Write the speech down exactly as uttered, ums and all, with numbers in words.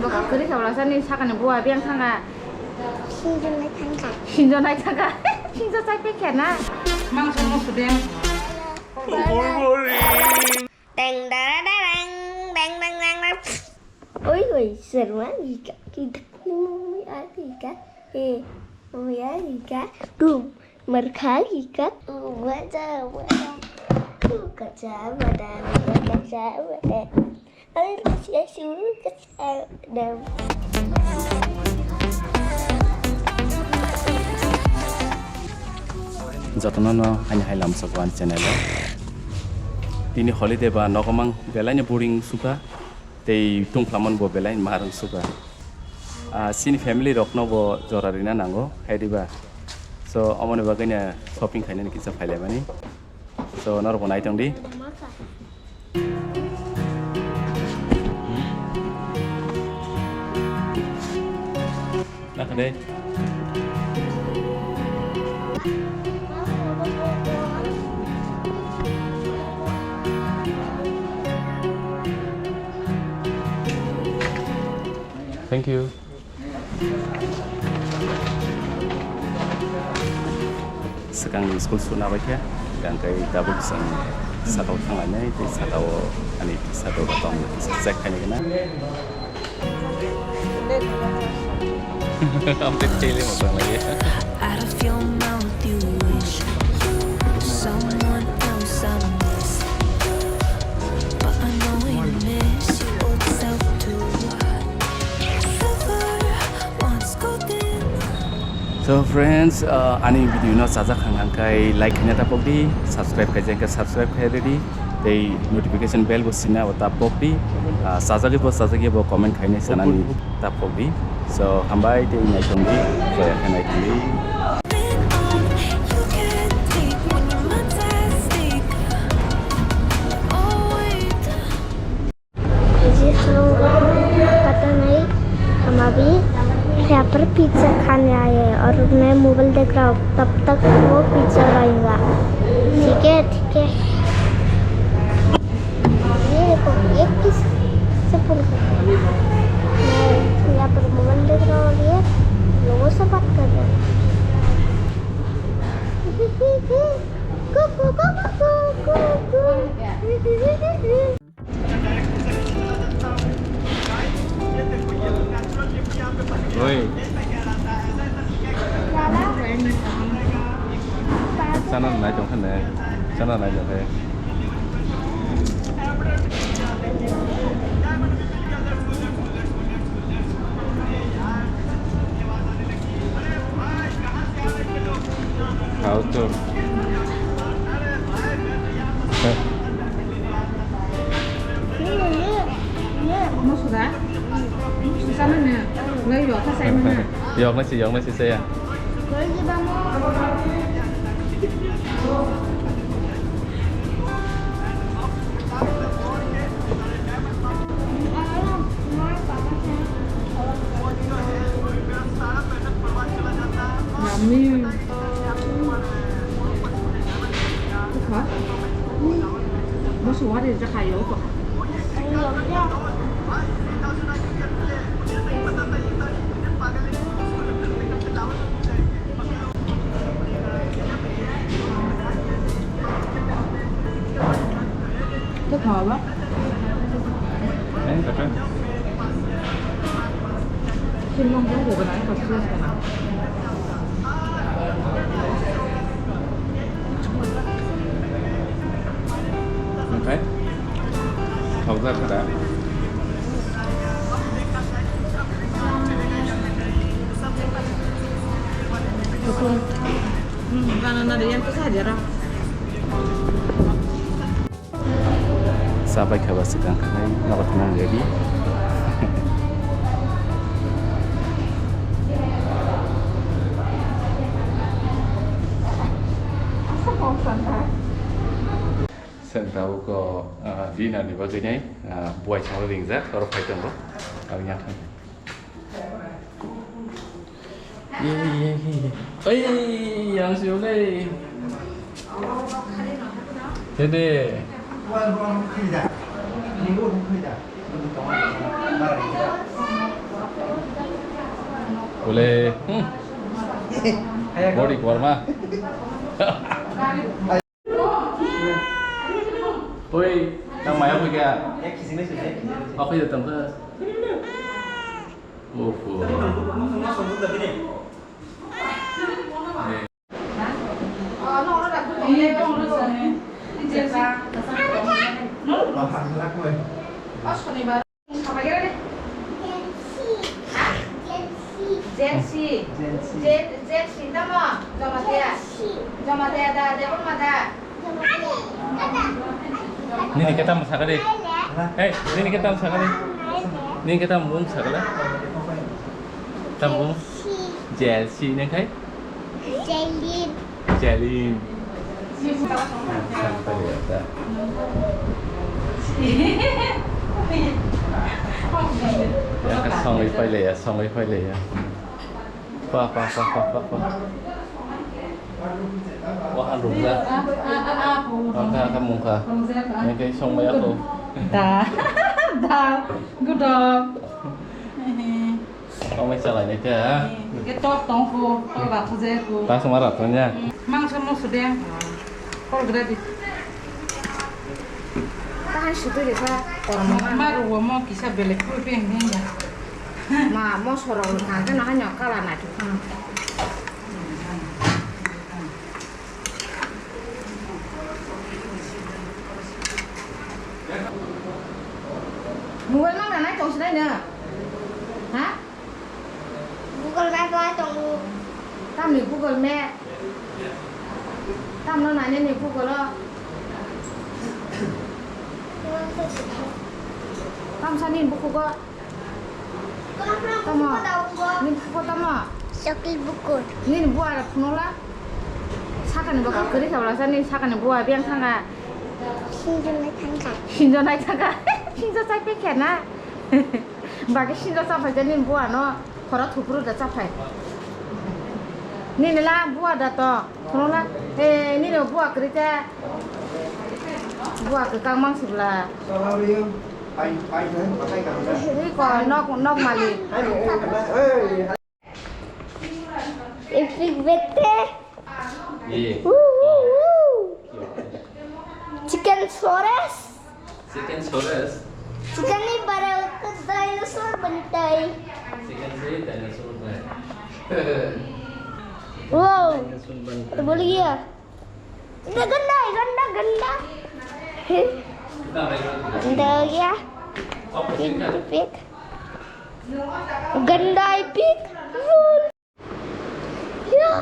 Bo kwrwi kha bwlasa ni sakani buwa biyang thangkha. Sinjo nai thangkha. Sinjo nai thangkha. Sinjo chai pekha na. Mangso mangso de. Dang dara darang, dang dang dang dang. Oi oi, serma ika kita, mumi ika, eh, mumi ika, dum, merkha ika, waja waja, kaja wadan, kaja wadan. Ayo, ayo, ayo, ayo. Jotono no ani hai lamsok ani channel o. Tini holiday ba nogo mang belai ni boring suka, tei tungphlamani bo belai ni maharang suka. Ah, chini family rok no bo jora rina nango, hai diba? So, omoni bagwi no shopping khainani kisa phailaimani. So, norok bo naitong di. Nakha de. Thank you. Swkangni school suna bai khe, hwnkhe tabuk chwng sakao thanglainai, tei sakao ani teacher rok tong, teacher check khainai gana. Amtwi tele mo tanglai. Out of your mouth, you wish someone else I miss. But I know we miss your old self too. Silver. So friends, uh, ani video no chajak hang hang khai like khaina ta pok di, subscribe khai jeng khe subscribe khai redi, tei notification bell bo sina bo ta pok di, uh, chajagwi bo chajagwi bo comment khainai sanani ta pok di. So hambai tei nai tong di, joya khe nai tong di. Ji hao katanai hamabi, यहाँ पर पिज्जा खाने आए हैं और मैं मोबाइल देख रहा हूँ, तब तक वो पिज्जा लाएगा। ठीक है, ठीक है। ये देखो, एक पीस से फुल कर। मैं यहाँ पर मोबाइल देख रहा हूँ और ये लोगों से बात कर रहा हूँ। कुकू, कुकू, कुकू, Kuku. Oi. Chana nai tong khe ne. Chana nai tong khe. How to? Yok na si, yok na si saya. Yummy. Bukha? Bo suwari jakhayo bukha. Bukha ba? Oke. Thokjak kha da? Hmm, banana de yan to sa jara. Sa bai kha ba swkang kha nai nogo thangna ready. Chwng tabuk o, ah, dinner ni bagwi nai, ah, buai salo ringjak, oro phai tongo. Ang ya thang. Ye, ye, ye, ye. Oi, yang siu le. Dede. Bole. Hmm. Body korma. Oi, nang maya pui kha? Oke, ya tangka. Oho. Jensi. Jensi. Je-, Jensi tamo? Jamatia. Jamatia da, Debbarma da. Nini khe tamo sakha di? Hey, nini khe tamo sakha di? Nini khe tamo bung sakha la? Tamo bung? Jelsi nang khai? Jelin. Jelin. Sampai ya, ta. Ya, songwi pailaiya, songwi pailaiya. Pa, pa, pa. Wah, anu, ya. Angka, angka, mungka. Ini kayak song banyak tuh. Da. Da. Gudok. Song banyak salah ini, ya. Ini, ini tok tong ko, tok ratu je ko. Tas marah tuh, ya. Mangsa mau sedang. Kol gede di. Tahan situ desa. Korma. Mar wo mo kisa belek pul peng peng ya. Ma, mo sorok ni kang ke no hanyo kala na tu. Mobile mang na nai tong sinai na. Ha? Google Map o tongo. Tamni Google Map? Tamno nainani Google o? Tamsa nini bukhugo? Tamo? Nini bukhugo tamo? Chokil bukur. Nini buwa rok phunukla? Sakani bokol kwrwi kha bwlasa nini sakani buwa biyang thangkha? Sinjonai thangkha. Sinjonai thangkha? Sinjo chai pekha na? Bagi sinjo chaphai je nini buwa no khoro thupuru da chaphai. Nini la buwa da to, khoro la, eh, nini buwa kwrwi te. Buwa kwkang mang sibla. Ri ko nok, nok malik. Ipik bete. Woo, woo, woo. Chicken sores. Chicken sores. Chicken ni bara dinosaur bantai. Chicken se dinosaur bantai. Wow. Dinosaur bantai. Itu boleh ya? Ini ganda, ganda, ganda. Ganda ya. Pik, pik. Ganda pik. Ya.